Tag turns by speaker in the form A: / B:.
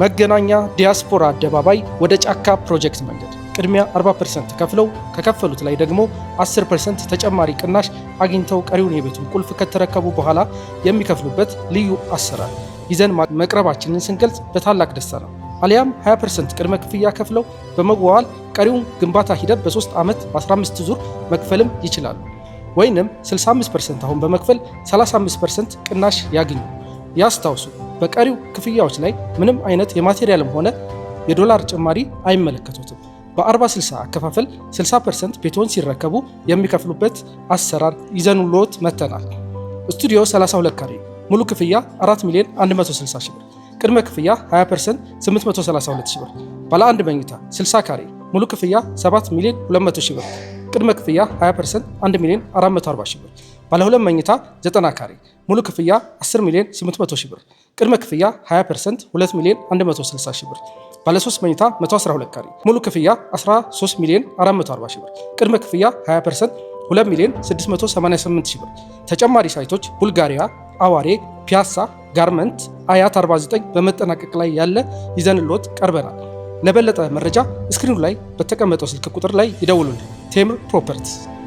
A: መገናኛ ዲያስፖራ አደባባይ ወደ ጫካ ፕሮጀክት መንገድ ቅድሚያ 40% ከፍለው ከከፈሉት ላይ ደግሞ 10% ተጨማሪ ቅናሽ አግኝተው ቀሪውን የቤቱን ቁልፍ ከተረከቡ በኋላ የሚከፍሉበት ልዩ አሰራር ይዘን መቅረባችንን ስንገልጽ በታላቅ ደስታ ነው። አሊያም 20% ቅድመ ክፍያ ከፍለው በመዋዋል ቀሪውን ግንባታ ሂደት በ3 ዓመት በ15 ዙር መክፈልም ይችላሉ። ወይንም 65% አሁን በመክፈል 35% ቅናሽ ያግኙ። ያስታውሱ፣ በቀሪው ክፍያዎች ላይ ምንም አይነት የ material ም ሆነ የዶላር ጭማሪ አይመለከቱትም። በ40/60 አከፋፈል 60% ቤትዎን ሲረከቡ የሚከፍሉበት አሰራር ይዘንሎት መጥተናል። ስቱዲዮ 32 ካሬ ሙሉ ክፍያ 4 ሚሊዮን 160 ሺህ ብር፣ ቅድመ ክፍያ 20% 832 ሺህ ብር። ባለ አንድ መኝታ 60 ካሬ ሙሉ ክፍያ 7 ሚሊዮን 200 ሺህ ብር፣ ቅድመ ክፍያ 20% 1 ሚሊዮን 440 ሺህ ብር። ባለ ሁለት መኝታ 90 ካሬ ሙሉ ክፍያ 10 ሚሊዮን 800 ሺህ ብር፣ ቅድመ ክፍያ 20% 2 ሚሊዮን 160 ሺህ ብር። ባለ 3 መኝታ 112 ካሬ ሙሉ ክፍያ 13 ሚሊዮን 440 ሺህ ብር፣ ቅድመ ክፍያ 20% 2 ሚሊዮን 688 ሺህ ብር። ተጨማሪ site ኦች ቡልጋሪያ፣ አዋሬ፣ ፒያሳ፣ ጋርመንት፣ አያት 49 በመጠናቀቅ ላይ ያለ ይዘንሎት ቀርበናል። ለበለጠ መረጃ screen ኑ ላይ በተቀመጠው ስልክ ቁጥር ላይ ይደውሉልን። ቴምር ፕሮፐርቲስ።